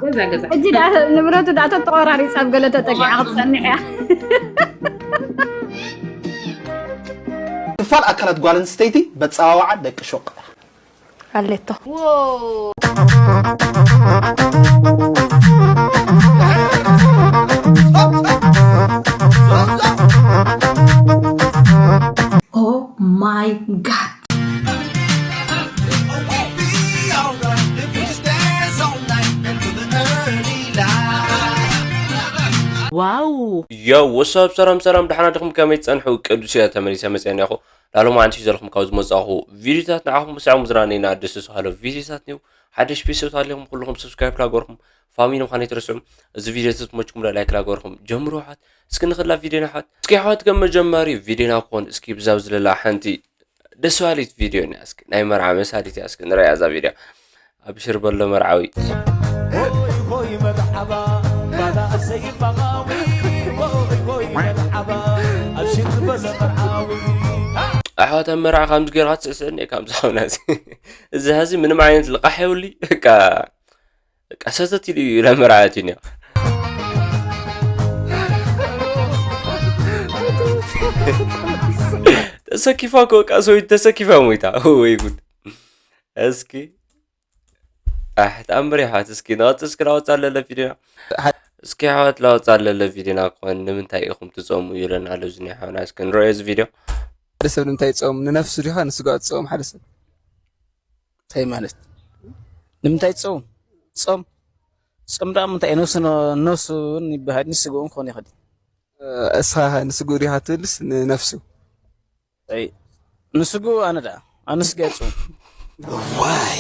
ገዛ ገዛ። ሕጂ ደኣ ንብረቱ ደኣ ተተቖራሪጻ ኣብ ገለ ተጠቂዓ ክትጸንሕ እያ። ክፋል ኣካላት ጓል ኣንስተይቲ በፀዋውዓ ደቂ ሹቕ። ኣለቶ። Oh my god. Wow. Yo, what's up? ሰላም ሰላም፣ ደሓና ዲኹም? ከመይ ትጸንሑ? ቅዱስ እየ፣ ተመሊሰ መጽአ እኒኣኹ። ላሎም ኣንቲ ዘለኹም ካብ ዝመጻኹ ቪዲዮታት ንዓኹም ብስዕም ዝራነይና ደስ ዝሃሎ ቪዲዮታት ኒው። ሓደ ሽፒ ሰብ ታሊኹም ኩልኹም ሰብስክራይብ ላገርኩም ፋሚሊ ምዃን ኣይትረስዑም። እዚ ቪዲዮ ተትመችኩም ላይክ ላገርኩም ጀምሩ። ሓት እስኪ ንኽላ ቪዲዮና ሓት እስኪ ሓት ከም መጀመሪ ቪዲዮና ክኾን እስኪ ብዛብ ዝለላ ሓንቲ ደስ በሃሊት ቪድዮ እያ። እስኪ ናይ መርዓ መሳሊት እያ። እስኪ ንረያ እዛ ቪድዮ። ኣብሽር በሎ መርዓዊ። ኣሕዋት ኣብ መርዓ ከምዚ ጌርካ ትስዕስዕኒ እየ፣ ከምዚ ሓውና እዚ። እዚ ሀዚ ምንም ዓይነት ልቃሕ የብሉይ። በቃ በቃ ሰተት ኢሉ እዩ ኢላ መርዓት እዩ። ተሰኪፋ እኮ በቃ ሰዊት ተሰኪፋ ሞይታ። ወይ ጉድ። እስኪ ኣሕ ተኣምር ይሓት እስኪ ናወጥ እስኪ ናወጥ ኣለለ ቪዲዮና። እስኪ ኣሕዋት ላወጥ ኣለለ ቪዲዮና ክኾን ንምንታይ ኢኹም ትጸሙ ይብለና ኣሎ እዚ ናይ ሓውና። እስኪ ንረኦ እዚ ቪዲዮ። ሓደ ሰብ ንምንታይ ይጸውም? ንነፍሱ ዲኻ ንስጋኡ ትጸውም ሓደ ሰብ? እንታይ ማለት? ንምንታይ ትጸውም? ጾም ጾም ደኣ ምንታይ እዩ? ነፍሱ ነ- ነፍሱ እውን ይበሃል ንስጋኡ እውን ክኾን ይኽእል። እስኻ ንስግኡ ዲኻ ትብልስ ንነፍሱ? ኣይ ንስግኡ ኣነ ደኣ ኣነ ስጋ ይጸውም። ዋይ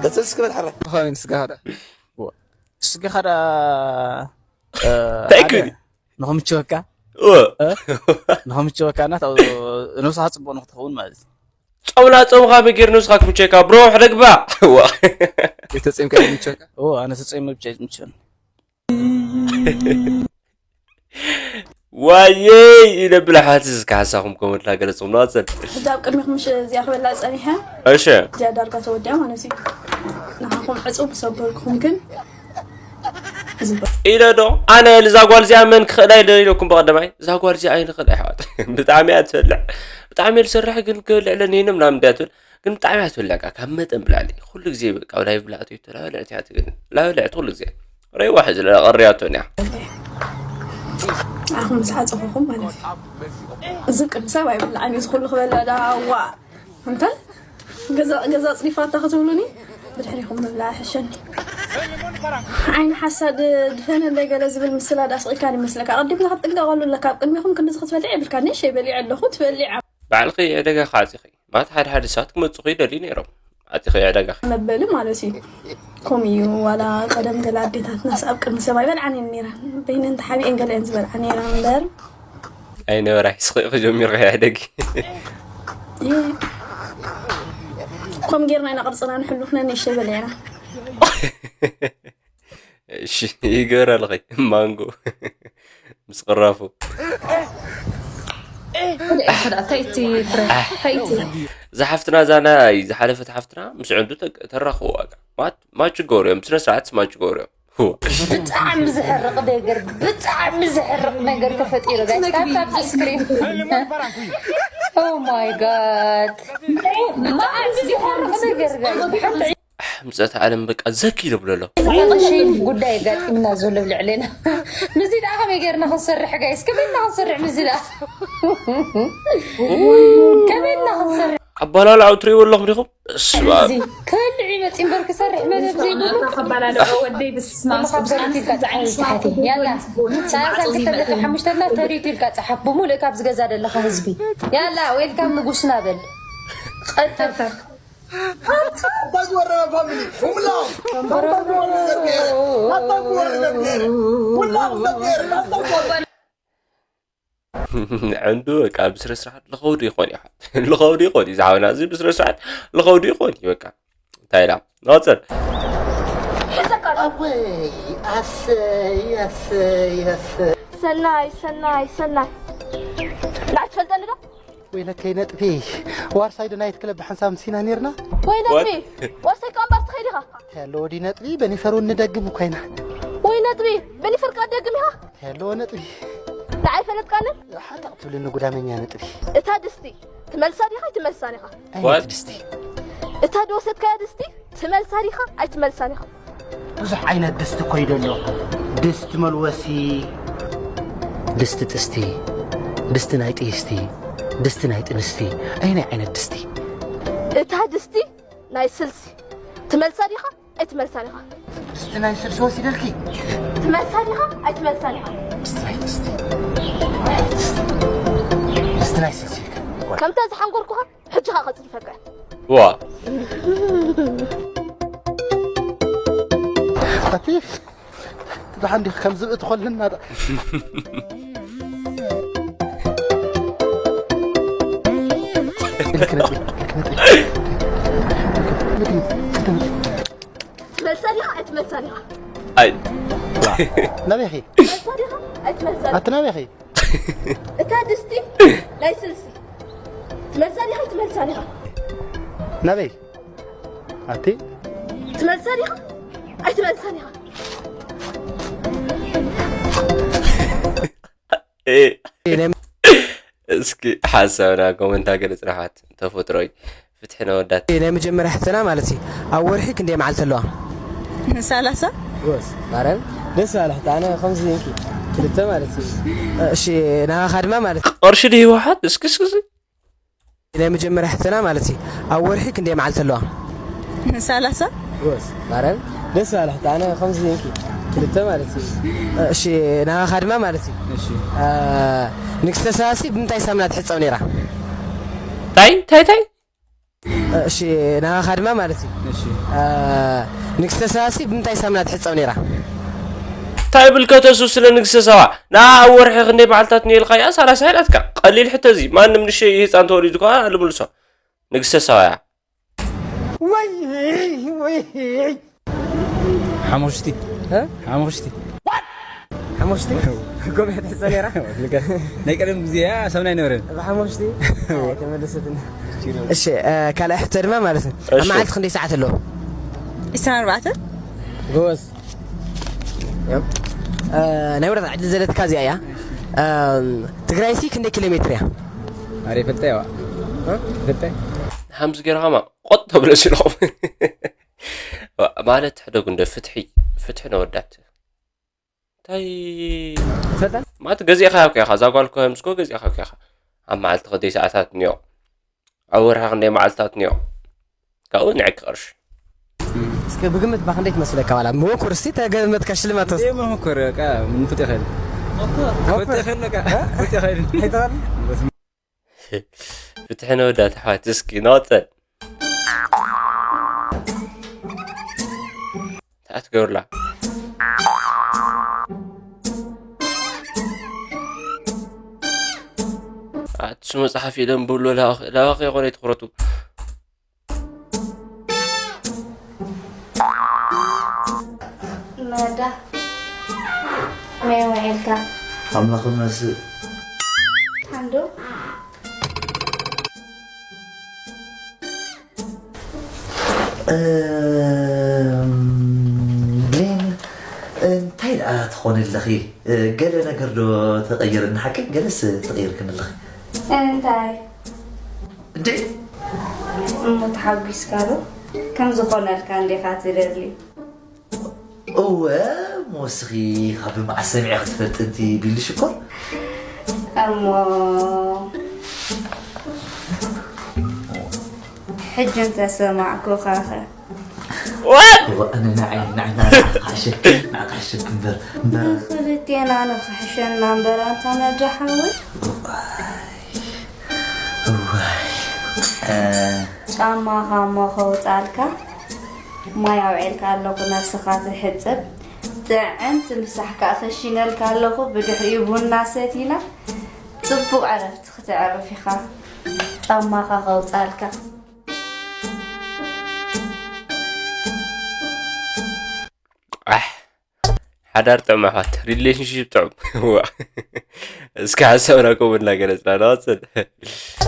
ቀጽል እስኪ በል ሓራ። ብኸመይ ንስጋኻ ደኣ? ስጋኻ ደኣ እ፣ እንታይ ሓደ ክብል? ንኽምችወካ እ፣ እ? ንኽምችወካ እና ታው ነብስኻ ጽቡቕ ንክትኸውን ማለት እዩ። ጾምና ጾምኻ መጌር ነብስኻ ክምቸካ ብሮ ሕደግባ። ዋ። የተጸምካ ይምቸካ። ኦ ኣነ ተጸይመ ብቻ ይምቸን። ዋየይ ኢለ ብልሓት እስከ ሓሳኹም ኮመንት ላገለጽኹም ናወጽል። ሕጂ ኣብ ቅድሚኹም ምሽ እዚኣ ክበላ ጸኒሐ እሺ። እዚኣ ዳርጋ ተወዲኣ ማለት እዩ። ንዓኹም ዕጹብ ሰበርኩኹም ግን ኢለ ዶ ኣነ እዛ ጓል እዚኣ መን ክኽእላ ኢለ ኢለኩም ብቐደማይ እዛ ጓል እዚኣ ኣይንኽእል ኣይሓዋት። ብጣዕሚ እያ ትበልዕ። ብጣዕሚ እየ ዝሰርሕ ግን ክበልዕ ለኒነ ምናምን እንድያ ትብል። ግን ብጣዕሚ እያ ትበልዕ ካብ መጠን ብላዕሊ ኩሉ ግዜ በቃ ላይቭ ብላዕቲ ይቶ ላበልዕቲ እያ ትግን ላበልዕቲ ኩሉ ግዜ ረይዋ ሕዚ ለቐርያቶ እያ። ኣኹም ምስ ሓፀኹኹም ማለት እዩ። እዚ ቅድሚ ሰብ ኣይብላዕን እዩ ዝኩሉ ክበላ ዳዋ እንተ ገዛ ገዛ ኣፅሪፋታ ክትብሉኒ ብድሕሪኹም ምብላዕ ይሕሸኒ። ዓይኒ ሓሳድ ድፈነለይ ገለ ዝብል ምስላ ዳስቂልካ ይመስለካ። ኣቐዲምካ ክትጥንቀቐሉ ኣለካ። ኣብ ቅድሚኹም ክንድዚ ክትበልዕ የብልካ። ንእሸይ በሊዐ ኣለኹ ትበልዕ። ባዕልኺ ዕደጋ ክዓፂኺ ማለት ሓደ ሓደ ሰባት ክመፁኺ ይደልዩ ነይሮም። ኣቲኺ ዕደጋ መበሊ ማለት እዩ። ከምኡ እዩ ዋላ ቀደም ገለ ኣዴታትናስ ኣብ ቅድሚ ሰብ ኣይበልዓን እየን ነይረን። በይነን ተሓቢኤን ገለ እየን ዝበልዓ ነይረን እምበር ኣይነበራይ ስኺ ክጀሚርካ ያደጊ ይ- ከም ጌርና ኢና ቅርፅና ንሕሉ ክነ ንእሽተይ በሊዕና። እሺ ይገብረልኺ ማንጎ ምስ ቅራፉ እንታይ እቲ ፍረ እንታይ እቲ እዛ ሓፍትና እዛ ናይ ዝሓለፈት ሓፍትና ምስ ዕንዱ ተራኽቡ ዋጋ ማት ማች ገብሩ እዮም ስነ ስርዓት ማች ገብሩ እዮም። ብጣዕሚ ዝሕርቕ ነገር ብጣዕሚ ዝሕርቕ ነገር ተፈጢሩ ጋይስ ታፕ ታፕ ስክሪን Oh my god ብጣዕሚ ዝሕርቕ ነገር ጋይስ ብሓንቲ ምጸት ዓለም በቃ ዘኪ ይብሎ ኣሎ። ቀሺ ጉዳይ ኣጋጢምና ዘሎ ኣብ ልዕሌና ምስዚ ደኣ ከመይ ጌርና ክንሰርሕ ጋይስ ከመይ እና ክንሰርሕ ምስዚ ደኣ ከመይ እና ክንሰርሕ ኣባላልዓው ትሪእዎ ኣለኹም ዲኹም? ስባ እዚ ከልዕ ይመጽእ እምበር ክሰርሕ መደብ ዘይብሉ ከባላልዖ ወደይ ብስማ ተሪት ኢልካ ጸሓፍ ተሪት ኢልካ ጸሓፍ ብምሉእ ካብ ዝገዛ ዘለኻ ህዝቢ ያላ ዌልካም ንጉስና በል ቀጥታ Tagwarra family. Umlaw. Tagwarra ዕንዱ በቃ ብስነ ስርዓት ልኸውዲ ይኾን እዩ ልኸውዲ ይኾን እዩ ዝሓበና እዚ ብስነ ስርዓት ልኸውዲ ይኾን እዩ በቃ እንታይ ኢላ ንቐፅል ሰናይ ሰናይ ሰናይ ላዕ ትፈልጠኒ ዶ ወይለከይ ነጥፊ ዋርሳይ ዶ ናይት ክለብ ሓንሳብ ምሲና ነርና ወይለከይ ዋርሳይ ከኣምባር ትኸይድ ኢኻ ሄሎ፣ ወዲ ነጥቢ በኒፈር እውን ንደግም እኮ ኢና። ወይ ነጥቢ፣ በኒፈር ቃ ትደግም ኢኻ? ሄሎ፣ ነጥቢ። ንዓይ ፈለጥካኒ? ሓታ ክትብልኒ ጉዳመኛ ነጥቢ። እታ ድስቲ ትመልሳ ዲኻ ኣይትመልሳን ኢኻ? ዓይነት What? ድስቲ? እታ ዝወሰድካያ ድስቲ ትመልሳ ዲኻ ኣይትመልሳን ኢኻ? ብዙሕ ዓይነት ድስቲ እኮ እዩ ዘሎ። ድስቲ መልወሲ፣ ድስቲ ጥስቲ፣ ድስቲ ናይ ጥይስቲ፣ ድስቲ ናይ ጥንስቲ። ኣየናይ ዓይነት ድስቲ? እታ ድስቲ ናይ ስልሲ ትመልሳ ዲኻ ኣይትመልሳን ኢኻ? ድስቲ ናይ ስልሲ ወሲደልኪ? ትመልሳ ዲኻ ኣይትመልሳን ኢኻ? ድስቲ ናይ ጥስቲ፣ ድስቲ ናይ ስልሲ ኢልካ። ከምታ ዝሓንጎርኩኻ ሕጂ ኸኣ ከጽድፈካ። ዋ። ኣቲ ደሓን ዲኺ ከም ዝብኢ ትኾልና? ኢልኪ ነጥቢ፣ ኢልኪ ነጥቢ። ትመልሳ ዲኻ ኣይትመልሳን ኢኻ? ኣይ። ናበይ ኢኺ? ትመልሳ ዲኻ ኣይትመልሳን? ኣቲ ናበይ ኢኺ? እታ ድስቲ ናይ ስልሲ ትመልሳ ዲኻ ኣይትመልሳን ኢኻ? ናበይ? ኣቲ ትመልሳ ዲኻ ኣይትመልሳን ኢኻ? እ። እስኪ ሓሳብና ኮመንት ሃገር ጽናሓት ተፈጥሮይ ፍትሒ ነወዳት። ናይ መጀመርያ ሕትና ማለት እዩ። ኣብ ወርሒ ክንደይ መዓልቲ ኣለዋ? ሰላሳ። ጎስ ማርያም ደስ ባለሕታ ኣነ ከምዚ ኢንኪ ክልተ ማለት እዩ። እሺ ናኻ ድማ ማለት እዩ። ቅርሺ ድህወሓት እስኪ እስኪ ናይ መጀመርያ ሕትና ማለት እዩ። ኣብ ወርሒ ክንደይ መዓልቲ ኣለዋ? ሰላሳ። ጎስ ማርያም ደስ ባለሕታ ኣነ ከምዚ ኢንኪ ክልተ ማለት እዩ። እሺ ናኻ ድማ ማለት እዩ። እሺ ንግስተ ሳባሲ ብምንታይ ሳምና ትሕጸብ ነይራ? ታይ ታይ ታይ እሺ ናኻ ድማ ማለት እዩ። እሺ ንግስተ ሳባሲ ብምንታይ ሳምና ትሕጸብ ነይራ? እንታይ ብልከተሱ ስለ ንግስተ ሳባ ንኣ ኣብ ወርሒ ክንደይ መዓልታት እኒኤልካ እያ ሰላሳ ኢላትካ ቀሊል ሕቶ እዚ ማንም ንእሽተይ ህፃን ተወሊዱ ከኣ ልምልሶ ንግስተ ሳባ እያ ወይ ወይ ሓሙሽቲ ሓሙሽቲ ሓሙሽቲ ጎብያ ትሕጸ ነይራ ናይ ቀደም ግዜ እያ ሰብና ኣይነበረን ብሓሙሽቲ ተመለሰትና እሺ ካልኣይ ሕቶ ድማ ማለት ነው ኣብ መዓልቲ ክንደይ ሰዓት ኣለዎ ዒስራን ኣርባዕተን ጎበዝ ናይ ወረዳ ዕድል ዘለትካ እዚኣ እያ ትግራይ ሲ ክንደይ ኪሎ ሜትር እያ ኣረ ይፈልጠ ያዋ ይፈልጠ ሃምዚ ገይርኻማ ቆጥ ተብለ ሲልኹም ማለት ሕደጉ እንደ ፍትሒ ፍትሒ ነወዳት እንታይ ፈታ ማለት ገዚእኻዮ እኮ ኢኻ እዛ ጓል እኮ ምስኮ ገዚእኻ እኮ ኢኻ ኣብ መዓልቲ ክንደይ ሰዓታት እኒኦ ኣብ ወርሒ ክንደይ መዓልትታት እኒኦ ካብኡ ንዕኪ ቅርሺ እስከ ብግምት ባ ክንደይ ትመስለካ ዋላ መወኩር እስቲ ተገመትካ ሽልማት ተወስ ይህ መሞከር በቃ ምንፍጥ ይኸል ፍጥ ይኸል በቃ ፍጥ ይኸል ፍትሒ ነወዳት ኣሕዋት እስኪ ናወፀን ተኣትገብርላ ኣትሱ መፅሓፍ የለን ብሎ ላዋኺ የኾነ ትኩረቱ መዳ መይ ውዒልካ ኣምላኽ መስእ ሓንዶ ብሌን እንታይ ደኣ ትኾኒ ኣለኺ ገለ ነገር ዶ ተቐይርኒ ሓቂ ገለስ ተቐይርክኒ ኣለኺ እንታይ እንዴ እሞ ተሓጒስካ ዶ ከም ዝኾነልካ እንዲኻ ትደሊ እወ ሞስኺ ካብ መዓስ ሰሚዐ ክትፈልጥ እንቲ ቢሉ ሽኮር እሞ ሕጂ እንተሰማዕኩኻኸ ንዓይ ንዓይ ክሕሸክ ንዓይ ክሕሸክ እምበር እምበር ንኽልቴና ንኽሕሸና እምበር ኣንታ መድሓወይ እዋይ ጫማኻ እሞ ከውፃልካ ማይ ኣውዒልካ ኣለኹ ነብስኻ ትሕፅብ ጥዕምቲ ምሳሕ ከዓ ከሽነልካ ኣለኹ ብድሕሪኡ ቡና ሰቲና ፅቡቕ ዕረፍቲ ክተዕርፍ ኢኻ ጫማኻ ከውፃልካ ሓዳር ጥዑም ኣሕዋት ሪሌሽንሽፕ ጥዑም እስኪ ሓሳብና ከምኡ እናገለፅና ንቐፅል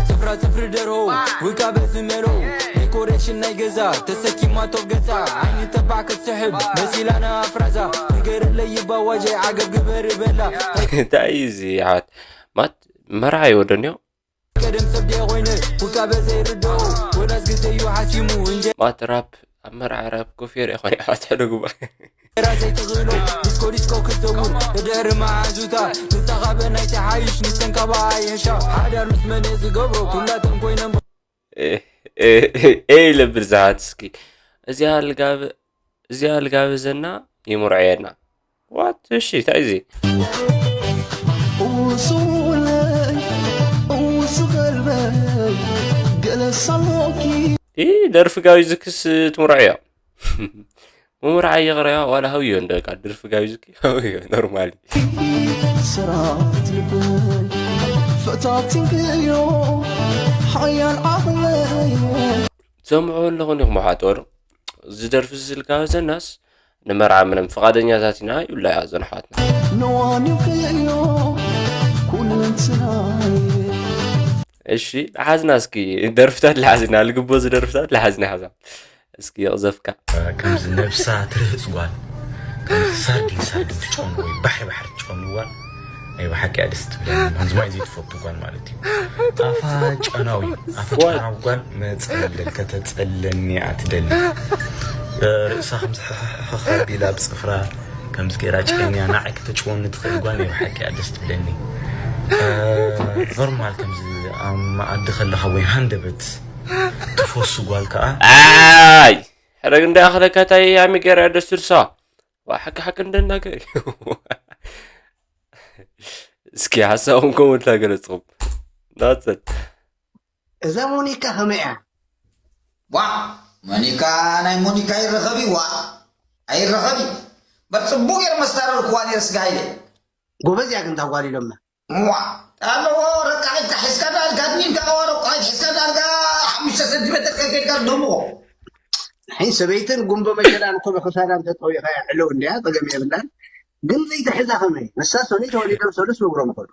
ስፍራ ስፍሪ ደርሆ ውቃ በዝመሎ ኮሬክሽን ናይ ገዛ ተሰኪማ ቶብ ገጻ ዓይኒ ተባዕ ክትስሕብ መሲላ ንኣፍራዛ ንገረለይ ይባዋጀ ዓገብ ግበር በላ። እንታይ እዩ እዚ ኣሕዋት? ማት መርዓ ይወደንዮ። ቀደም ሰብ ድየ ኮይነ ውቃበ ዘይርድኦ ወላስ ግዜ እዩ ሓሲሙ እንጀ ማት ራፕ ኣብ መርዓ ራፕ ኮፍ የር ይኾን ኣሕዋት ሕደጉባ። ራ ዘይትኽእሎ ዲስኮ ዲስኮ ክትዘውር ብድሕሪ መዓዙታ ንስኻ በናይ ትሓይሽ ንሰን ካባኣ ይሕሻ ሓዳር ምስ መን እየ ዝገብሮ ኩላተን ኮይነን ኤ ይለብል ዝሓት እስኪ እዚኣ ልጋብ እዚኣ ልጋብ ዘና ይምርዐየና ዋት እሺ እንታይ እዚ ውሱለይ ውሱ ቀልበይ ገለሳሎኪ ኢ ደርፊ ጋዊ ዝክስ ትምርዐዮ ምምርዓ ይቕረያ ዋላ ሃውዮ እንደቃ ድርፊ ጋዊ ዝክ ሃውዮ ኖርማሊ ስራት ልበይ ፈታቲንክዮ ሓያል ዓቕለይ ሰምዑ ኣለኹን ኢኹም ኣሓትወሩ ዝደርፊ ዝልካ ዘናስ ንመርዓ ምንም ፍቓደኛታት ኢና ይብላ እያ ዘንሓትና ነዋኒውክዮ ኩለንትናይ እሺ ሓዝና እስኪ ደርፍታት ልሓዝና ልግቦ ዝደርፍታት ልሓዝና ሓዛ እስኪ ይቕዘፍካ ከምዚ ነብሳ ትርህፅ ጓል ከምዚ ሳርዲን ሳርዲን ትጨኑ ወይ ባሕሪ ባሕሪ ትጨኑ ጓል ናይ ብሓቂ እያ ደስ ትብለኒ ከምዚ ማይ ዘይትፈቱ ጓል ማለት እዩ ኣፋ ጨናዊ ኣፋ ጨናዊ ጓል መፀለል ከተፀለኒ እያ ትደሊ ርእሳ ከምዚ ሕሕሕሕ ኣቢላ ኣብ ፅፍራ ከምዚ ገይራ ጨንያ ንዓይ ከተጭወኒ ትኽእል ጓል ናይ ብሓቂ እያ ደስ ትብለኒ ኖርማል ከምዚ ኣብ መኣዲ ከለኻ ወይ ሃንደበት ትፈሱ ጓል ከዓ ኣይ ሕረግ እንዳኣኽለካ ታይ ኣሚገር ደስ ትርሳ ዋ ሓቂ ሓቂ እንደናገር እስኪ ሓሳብኩም ከምኡ ተገለጽኩም ናጽል እዛ ሞኒካ ከመይ እያ ዋ ሞኒካ ናይ ሞኒካ ይረኸብ እዩ ዋ ኣይረኸብ እዩ በር ፅቡቅ ገይር መስታረርክዋ ነይር ስጋ ሃይለ ጎበዝ እያ ግን ታጓሊሎማ ዋ ኣለዎ ረቃሒትካ ሒዝካ ዳልካ ድኒንካ ዋ ረቃሒት ሒዝካ ዳልካ ሓሙሽተ ሰንቲሜትር ከይከድካ ደምዎ ሕይ ሰበይትን ጉንበ መሸላን እኮ ብክሳዳ እንተጠዊቐ ዕለው እንድያ ፀገም የብላን ግን ዘይትሕዛ ከመይ ንሳ ሰኑይ ተወሊዶም ሰሉስ ንግሮም ከዱ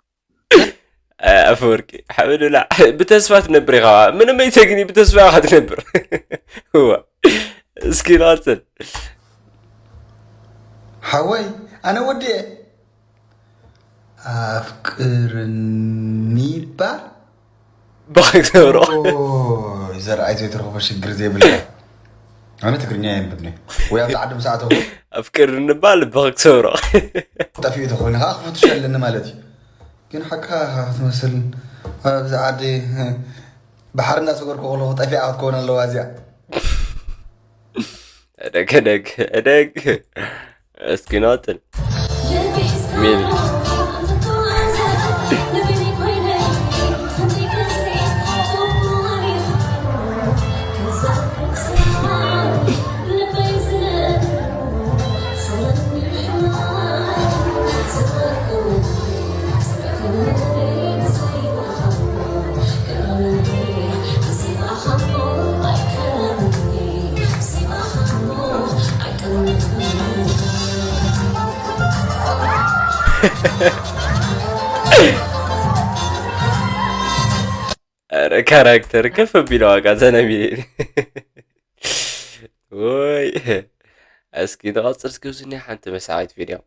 ኣፈወርቂ ሓበዱላ ብተስፋ ትነብር ኢኻ ምንም ኣይተግኒ ብተስፋ ኢኻ ትነብር እዋ እስኪ ንቐጽል ሓወይ ኣነ ወዲኤ ኣፍቅርኒ ይባል ብክገብሮ ዘርኣይ ዘይትረኽቦ ሽግር ዘይብልካ ኣነ ትግርኛ የንብብኒ ወይ ኣብዚ ዓዲ ምስ ኣተኹ ኣፍቅርኒ ባል ብክትሰብሮ ጠፊኡ ተኮይኑ ከዓ ክፈትሽ ኣለኒ ማለት እዩ ግን ሓቅኻ ኢኻ ክትመስል ኣብዚ ዓዲ ባሕሪ እናሰገርኩ ከለኹ ጠፊኣ ክትከውን ኣለዋ እዚኣ እደግ እደግ እደግ እስኪ ናጥን ሚል ኧረ ካራክተር ከፍ ኣቢለ ዋጋ ዘና ሚልየን ወይ እስኪ ንቐፅል እስኪ ኣብዚ ናይ ሓንቲ መሳቂት ቪድዮ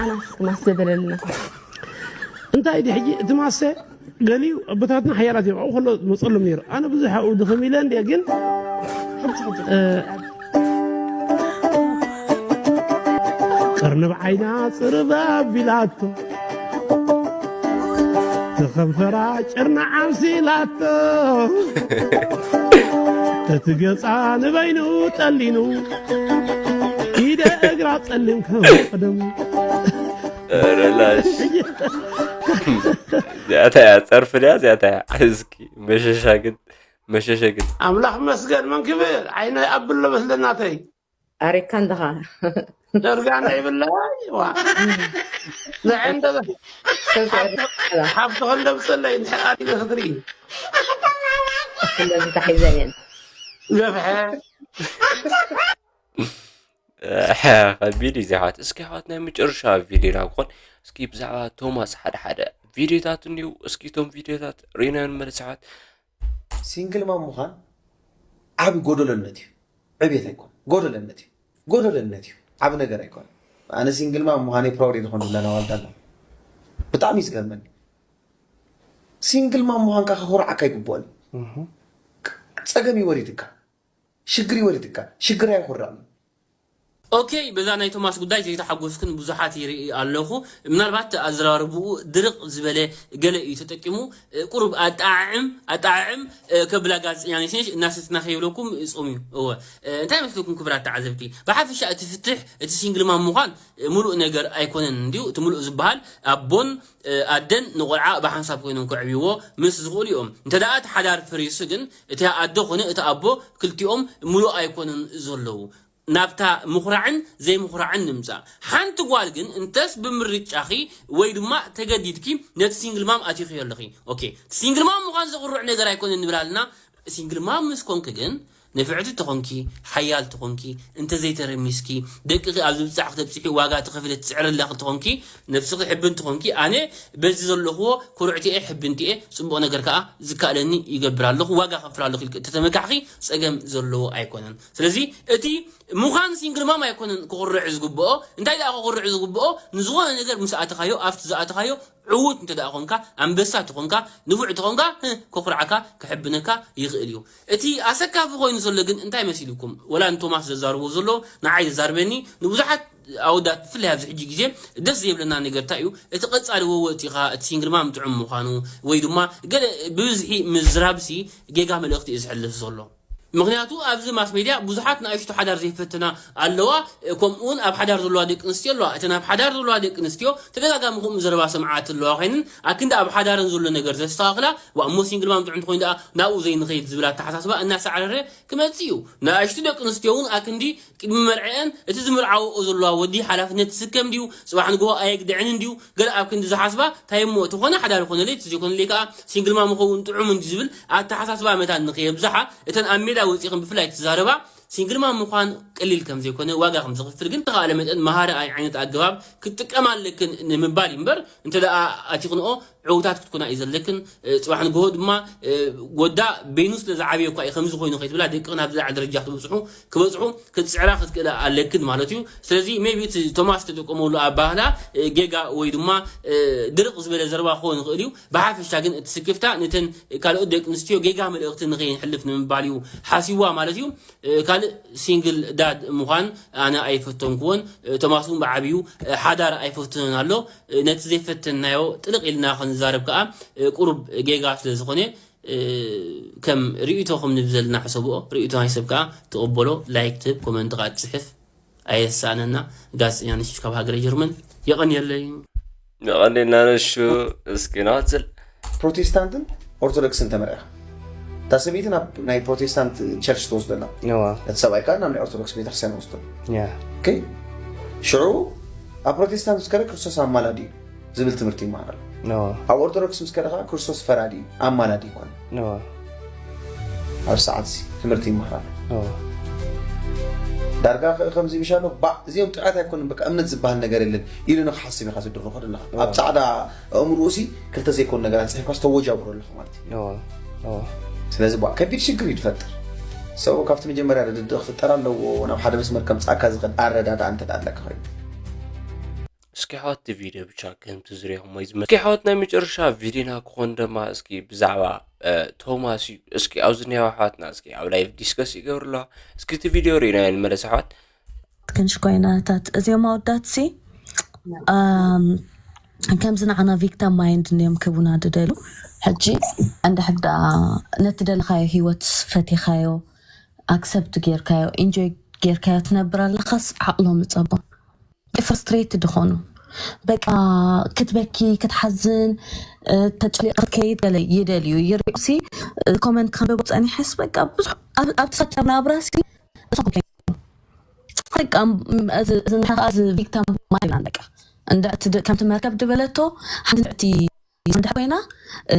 ኣናስ ማስ ዘበለልና እንታይ ድዩ ሕጂ እቲ ማሰ ገሊኡ ኣቦታትና ሓያላት እዮም ኣብኡ ከሎ መፀሎም ነይሩ ኣነ ብዙሕ ኣብኡ ድኸም ኢለ እንድየ ግን እ፣ ቅርንብ ዓይና ፅርብ ኣቢላቶ ተኸንፈራ ጭርና ዓምሲላቶ እቲ ገፃ ንበይኑ ጠሊኑ ኢደ እግራ ፀሊም ከም ቀደሙ ረላሽ እዚኣታ እያ ፀርፊ ድያ እዚኣታ እያ እስኪ መሸሻ ግን መሸሸ ግን ኣምላኽ መስገን መን ክብል ዓይነ ኣብሎ መስለናተይ ኣሬካ እንደኻ ደርጋ ናይ ብላይ ዋ ንዕንደ ሓብቲ ከንደምፀለይ ንሕቃ ክትርኢ ስለዚ ተሒዘ እየን ገፍሐ ከቢድ እዩ ዚሓት እስኪ ሓዋት ናይ መጨረሻ ቪድዮና ክኾን እስኪ ብዛዕባ ቶማስ ሓደ ሓደ ቪድዮታት እንዲሁ እስኪ ቶም ቪድዮታት ርኢናዮ ንመለስ ሓዋት ሲንግል ማም ምዃን ዓቢ ጎደሎነት እዩ። ዕቤት ኣይኮን፣ ጎደለነት እዩ። ጎደለነት እዩ። ዓቢ ነገር ኣይኮን። ኣነ ሲንግል ማም ምዃነይ ፕራውድ ዝኾን ድብላ ናዋልዳ ኣሎ። ብጣዕሚ እዩ ዝገርመኒ። ሲንግል ማም ምዃንካ ከኹርዓካ ኣይግብኦን። ጸገም ይወሪድካ፣ ሽግር ይወሪድካ። ሽግር ኣይኹርዕን። ኦኬ፣ በዛ ናይ ቶማስ ጉዳይ ዘይተሓጎስኩን ብዙሓት ይርኢ ኣለኹ። ምናልባት ኣዘራርብኡ ድርቕ ዝበለ ገለ እዩ ተጠቂሙ። ቁሩብ ኣጠዓዕም ኣጠዓዕም ከብላ ጋዜጠኛ ነሽነሽ እናሰትና ከይብለኩም ጾም እዩ። እወ፣ እንታይ መስለኩም ክብራት ተዓዘብቲ? ብሓፈሻ እቲ ፍትሕ፣ እቲ ሲንግል ማም ምዃን ሙሉእ ነገር ኣይኮነን እንድዩ። እቲ ሙሉእ ዝበሃል ኣቦን ኣደን ንቆልዓ ብሓንሳብ ኮይኖም ከዕብይዎ ምስ ዝኽእሉ እዮም። እንተ ደኣ እቲ ሓዳር ፈሪሱ ግን እቲ ኣደ ኮነ እቲ ኣቦ ክልቲኦም ሙሉእ ኣይኮነን ዘለዉ። ናብታ ምኹራዕን ዘይምኹራዕን ንምጻእ። ሓንቲ ጓል ግን እንተስ ብምርጫኺ ወይ ድማ ተገዲድኪ ነቲ ሲንግል ማም ኣቲኺዮ ኣለኺ። ኦኬ፣ ሲንግል ማም ምዃን ዘኹርዕ ነገር ኣይኮነን ንብል ኣለና። ሲንግል ማም ምስ ኮንክ ግን ንፍዕቲ ተኾንኪ፣ ሓያል ተኾንኪ፣ እንተዘይተረሚስኪ፣ ደቅኺ ኣብ ዝብጻሕ ክተብጽሒ ዋጋ ትኸፍሊ ትጽዕሪ ኣለኺ ተኾንኪ፣ ነብስኺ ሕብን ተኾንኪ፣ ኣነ በዚ ዘለኽዎ ኩርዕቲኤ ሕብንቲኤ ጽቡቕ ነገር ከኣ ዝከኣለኒ ይገብር ኣለኹ፣ ዋጋ ከፍል ኣለኹ ኢልኪ እተተመካሕኺ ጸገም ዘለዎ ኣይኮነን። ስለዚ እቲ ምዃን ሲንግል ማም ኣይኮነን ክኹርዕ ዝግብኦ። እንታይ ደኣ ክኹርዕ ዝግብኦ? ንዝኾነ ነገር ምስ ኣተኻዮ፣ ኣብቲ ዝኣተኻዮ ዕዉት እንተ ደኣ ኾንካ፣ ኣንበሳ ተኾንካ፣ ንፉዕ ተኾንካ፣ ህ፣ ከኹርዓካ፣ ከሕብነካ ይኽእል እዩ። እቲ ኣሰካፊ ኮይኑ ዘሎ ግን እንታይ መሲልኩም? ወላ ንቶማስ ዘዛርቦ ዘሎ ንዓይ ዘዛርበኒ፣ ንብዙሓት ኣወዳት ብፍላይ ኣብዚ ሕጂ ግዜ ደስ ዘይብለና ነገር እንታይ እዩ? እቲ ቀጻሊ ወወፂኻ እቲ ሲንግል ማም ጥዑም ምዃኑ ወይ ድማ ገለ ብብዝሒ ምዝራብሲ ጌጋ መልእኽቲ እዩ ዝሕልፍ ዘሎ። ምኽንያቱ ኣብዚ ማስ ሜድያ ብዙሓት ንኣሽቱ ሓዳር ዘይፈተና ኣለዋ። ከምኡውን ኣብ ሓዳር ዘለዋ ደቂ ኣንስትዮ ኣለዋ። እተን ኣብ ሓዳር ዘለዋ ደቂ ኣንስትዮ ተደጋጋሚ ከምኡ ዘረባ ሰምዓት ኣለዋ ኮይነን ኣክንዲ ኣብ ሓዳረን ዘሎ ነገር ዘስተኻኽላ ዋ እሞ ሲንግል ማም ጥዑም እንተኮይኑ ደኣ ናብኡ ዘይንኸይድ ዝብል ኣተሓሳስባ እናሳዕረረ ክመጽእ እዩ። ንኣሽቱ ደቂ ኣንስትዮ እውን ኣክንዲ ቅድሚ መርዐአን እቲ ዝምርዓወኦ ዘለዋ ወዲ ሓላፍነት ትስከም ድዩ? ጽባሕ ንግሆ ኣየግድዐንን ድዩ? ገለ ኣብ ክንዲ ዝሓስባ እንታይ እሞ እቲ ኮነ ሓዳር ይኮነለይ እቲ ዘይኮነለይ ከዓ ሲንግል ማም ምኸውን ጥዑም እንዲ ዝብል ኣተሓሳስባ መታን ንኸየብዝሓ እተን ኣብ ሜዳ ወፂኽን ብፍላይ ትዛረባ ሲንግል ማም ምዃን ቀሊል ከም ዘይኮነ ዋጋ ከም ዘኽፍል ግን ተኻእለ መጠን መሃሪ ኣይ ዓይነት ኣገባብ ክትጥቀማ ኣለክን ንምባል እዩ እምበር እንተ ደኣ ኣቲኽንኦ ዕውታት ክትኮና እዩ ዘለክን። ጽባሕ ንግሆ ድማ ወዳ በይኑ ስለ ዝዓበየ እኳ እዩ ከምዚ ኮይኑ ከይትብላ ደቂ ናብዚ ደረጃ ክትበፅሑ ክበፅሑ ክትፅዕራ ክትክእላ ኣለክን ማለት እዩ። ስለዚ maybe እቲ ቶማስ ተጠቀመሉ ኣባህላ ጌጋ ወይ ድማ ድርቕ ዝበለ ዘረባ ክኸውን ይኽእል እዩ። ብሓፈሻ ግን እቲ ስክፍታ ነተን ካልኦት ደቂ ኣንስትዮ ጌጋ መልእኽቲ ንኸይንሕልፍ ንምባል እዩ ሓሲዋ ማለት እዩ። ካልእ ሲንግል ዳድ ምዃን ኣነ ኣይፈተንክዎን። ቶማስ እውን ብዓብዩ ሓዳር ኣይፈትንን ኣሎ። ነቲ ዘይፈተንናዮ ጥልቕ ኢልና ክንዛረብ ከዓ ቁሩብ ጌጋ ስለ ዝኾነ ከም ርእይቶኹም ንብ ዘለና ሕሰብኦ። ርእይቶ ናይ ሰብ ከዓ ትቕበሎ። ላይክ ትህብ፣ ኮመንት ከዓ ትፅሕፍ ኣየሳእነና። ጋዜጠኛ ነሽሽ ካብ ሃገረ ጀርመን። የቐንየለይ። የቐንየልና ነሹ። እስኪ ንቐፅል። ፕሮቴስታንትን ኦርቶዶክስን ተመርዕኻ እታ ሰበይቲ ናብ ናይ ፕሮቴስታንት ቸርች ትወስደላ እዋ እቲ ሰብኣይ ከዓ ናብ ናይ ኦርቶዶክስ ቤተክርስትያን ወስዶ ያ ኦኬ ሽዑ ኣብ ፕሮቴስታንት ምስ ከደ ክርስቶስ ኣማላዲ እዩ ዝብል ትምህርቲ ይመሃር ኣሎ እዋ ኣብ ኦርቶዶክስ ምስ ከደ ከዓ ክርስቶስ ፈራዲ እዩ ኣማላዲ ይኮን እዋ ኣብ ሰዓት እዚ ትምህርቲ ይመሃር ኣሎ እዋ ዳርጋ ከ- ከምዚ ይብሻ ኣሎ ባዕ እዚኦም ጥዑያት ኣይኮኑን በቃ እምነት ዝበሃል ነገር የለን ኢሉ ንክሓስብ ኢካ ትድርኾ ኣለካ ኣብ ፃዕዳ ኣእምርኡ ሲ ክልተ ዘይኮኑ ነገራት ፅሒፍካ ዝተወጃብሮ ኣለካ ማለት እዩ እዋ እዋ ስለዚ ቧ ከቢድ ሽግር እዩ ዝፈጥር ሰው ካብቲ መጀመርያ ርድድእ ክፍጠር ኣለዎ ናብ ሓደ መስመር ከምፃእካ ዝኽእል ኣረዳድኣ እንተ ደኣ ኣለካ ኮይኑ እስኪ ኣሕዋት እቲ ቪድዮ ብቻ ከምቲ ዝሪኹሞ እዩ ዝመስል። እስኪ ኣሕዋት ናይ መጨረሻ ቪድዮና ክኾን ደማ እስኪ ብዛዕባ እ፣ ቶማስ እዩ። እስኪ ኣብዚ እኒሀው ኣሕዋትና እስኪ ኣብ ላይቭ ዲስከስ ይገብር ኣለዋ። እስኪ እቲ ቪድዮ ርኢናዮ ንመለስ ኣሕዋት። ክንሽኮይናታት እዚኦም ኣወዳት ሲ ኣም፣ ከምዚ ንዓና ቪክተም ማይንድ እንዲዮም ክቡና ድደሉ ሕጂ እንድሕር ደኣ ነቲ ደለኻዮ ሂወት ፈቲኻዮ ኣክሰፕት ጌርካዮ ኢንጆይ ጌርካዮ ትነብር ኣለኻስ ዓቕሎም ይፀቦ ፍርስትሬት ድኾኑ በቃ ክትበኪ ክትሓዝን ተጭሊቕ ክትከይድ ገለ ይደልዩ ይሪኡ ሲ ኮመንት ከንብቦ ፀኒሐስ በቃ ብዙሕ ኣብቲ ሰብተብ ናብራ ሲ እቶም ኮምፕሌን በቃ እዚ እዚ ንሕና ከዓ እዚ ቪክተም ማይና በቃ እንድዕቲ ድ- ከምቲ መርከብ ድበለቶ ሓንቲ ንዕቲ እንድሕ ኮይና እ፣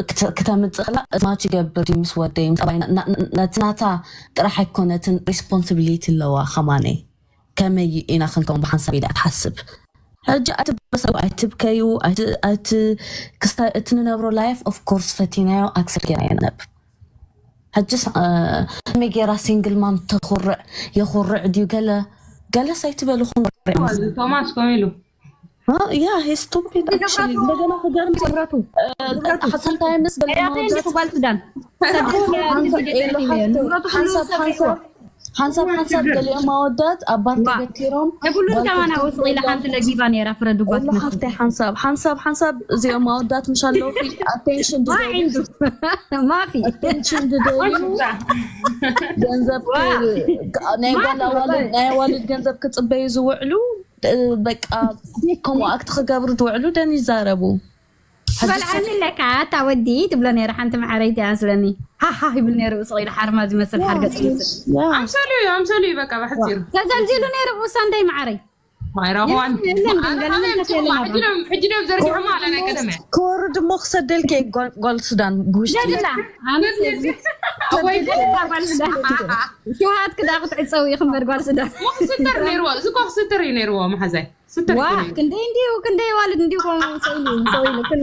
ክተ- ክተምፅእ ከላ እዚ ማች ይገብር ድዩ ምስ ወደይ ምስ ጠባይና ና- ና- ነቲ ናታ ጥራሕ ኣይኮነትን ሪስፖንሲቢሊቲ ኣለዋ ከማነይ ከመይ ኢና ክንከውን ብሓንሳብ ኢላ ትሓስብ ሕጂ ኣይትበሰሉ ኣይትብከዩ ኣይቲ- ኣይቲ- ክስታ- እቲ ንነብሮ ላይፍ ኦፍ ኮርስ ፈቲናዮ ኣክሰፕት ጌርና ኢና ነብ ሕጅስ ከመይ ጌራ ሲንግል ማም ተኹርዕ? የኹርዕ ድዩ? ገለ ገለስ ኣይትበልኹም። ቶማስ ከምኡ ኢሉ ያ ሄ ስቱፒድ ኣክቹሊ እንደገና ክገርም ንብረቱ ሓሰልታይ ምስ ገለ ያፌ እንዲኹ ጓል ሱዳን ሓንሳብ ሓንሳብ ገሊኦም ኣወዳት ኣብ ባር ተገቲሮም ንብሉን ከማና ውስቕ ኢላ ሓንቲ ለጊባ ነይራ ፍረዱባት ወላ ሓፍታይ ሓንሳብ ሓንሳብ ሓንሳብ እዚኦም ኣወዳት ምሽ ኣለዉ ኣቴንሽን ማዒንዱ ማፊ ኣቴንሽን ድደልዩ ገንዘብ ናይ ጓል ኣዋልድ ናይ ኣዋልድ ገንዘብ ክፅበዩ ዝውዕሉ በቃ ከምኡ ኣክት ክገብሩ ዝውዕሉ ደን ይዛረቡ ትበልዓኒ ኣለካ ኣታ ወዲ ትብሎ ነይረ ሓንቲ ማዕረይቲ ኣስለኒ ሃሃ ይብል ነይሩ ስቕ ኢሉ ሓርማ ዝመስል ሓርገፅ ይመስል ኣምሰሉ እዩ ኣምሰሉ እዩ በቃ ብሕፂሩ ተዘልዚሉ ነይሩ ብኡሳ እንታይ ማዕረይ ኣይረኽዋን የለን ግን ገለ መንፈስ የለን ኣባ ሕጂ ዶም ዘርጊሖማ ኣለ ናይ ቀደመ ክወርድ እሞ ክሰደልኪ ጓል ሱዳን ብውሽጢ ደድላ ኣነስ ወይ ሸውሃት ክዳ ክትዕፀው ኢኹም በርጓል ሱዳን ክስጥር ነይርዎ እዚ እኮ ክስጥር እዩ ነይርዎ መሓዛይ ስትር ዋ ክንደይ እንዲሁ ክንደይ ዋልድ እንዲሁ ከምኡ ሰው ኢሉ ሰው ኢሉ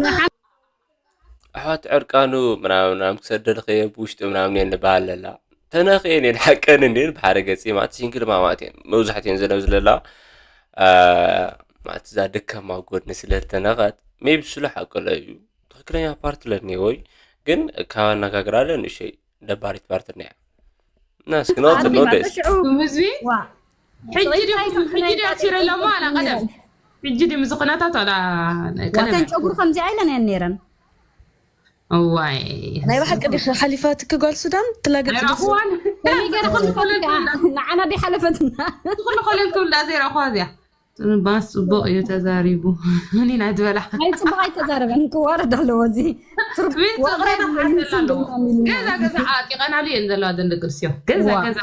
ኣሕዋት ዕርቃኑ ምናምን ምናምን ክሰደልኸየ ብውሽጢ ምናምን እየን ንበሃል ለላ ተነኽየን እየን ሓቀን እንድን ብሓደ ገፂ ማለት ሲንግል ማማት እየን መብዛሕትእን ዝነብ ዝለላ ማለት እዛ ደካማ ጎድኒ ስለ ዝተነኸት ሜቢ ስሉ ሓቀሎ እዩ ትኽክለኛ ፓርት ለኒዎ እዩ ግን ካብ ኣነጋግራ ለ ንእሸይ ደባሪት ፓርት እኒያ እና እስኪ ነወፅእ ነው ደስ ሽዑ ህዝቢ ሕጂ ድዩ ሕጂ ድዩ ኣሲረ ኣለሞ ኣላ ቀደም ሕጂ ድዩ ምስ ኩነታት ኣላ ቀደም ዋተን ጨጉሩ ከምዚ ኣይለን እየን ነይረን እዋይ ናይ ብሓቂ ዲኺ ሓሊፋትኪ ጓል ሱዳን ትላገጽ ኣይረኽዋን ከመይ ገይረ ከም ንፈልጥ ከኣ ንዓና ደይ ሓለፈትና ትኽሉ ኮለል ክብላ ዘይረኽዋ እዚኣ ባስ ጽቡቕ እዩ ተዛሪቡ ኒና ዝበላ ናይ ጽቡቕ ኣይተዛረበን ክዋረድ ኣለዎ እዚ ትርጉም ወቕረ ይብለኒ ስንድና ሚልና ገዛ ገዛ ዓጢቐናሉ እየን ዘለዋ ደን ደቂ ኣንስትዮ ገዛ ዋ። ገዛ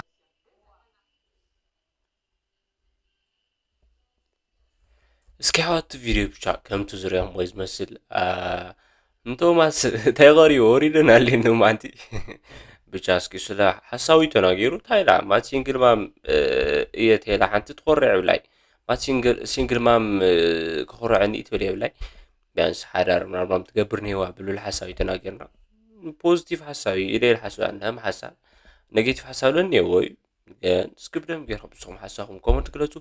እስኪ ሓዋት ቪድዮ ብቻ ከምቲ ዝሪኦም ወይ ዝመስል እንቶማስ እንታይ ቀሪቡ ወሪደን ኣሌን ማንቲ ብቻ እስኪ ስለ ሓሳዊ ተናጊሩ እንታይ ኢላ ማት ሲንግል ማም እየ ተላ ሓንቲ ትኮርዕ ብላይ ማት ሲንግል ማም ክኮርዐኒ ትብል የብላይ ቢያንስ ሓዳር ምናልባም ትገብር ነዋ ብሉል ሓሳዊ ተናጊርና ፖዚቲቭ ሓሳዊ ኢለ ኢል ሓሳብ ንህም ሓሳብ ኔጌቲቭ ሓሳብ ለኒ የዎ እዩ እስኪ ብደንብ ጌርኩም ንስኹም ሓሳኹም ኮመንት ግለጹ።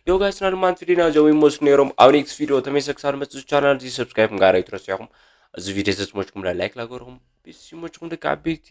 ዮ ጋይስ ና ድማ ቪዲዮና እዚኦም ይመስሉ ነይሮም። ኣብ ኔክስት ቪዲዮ ተመልሰ ክሳብ ንመጽእ ቻናል እዚ ሰብስክራይብ ምግባር ኣይትረስዑ። እዚ ቪዲዮ ተዝመችኩም ላይክ ላገርኩም ቢስ ይመችኩም ደቂ ዓበይቲ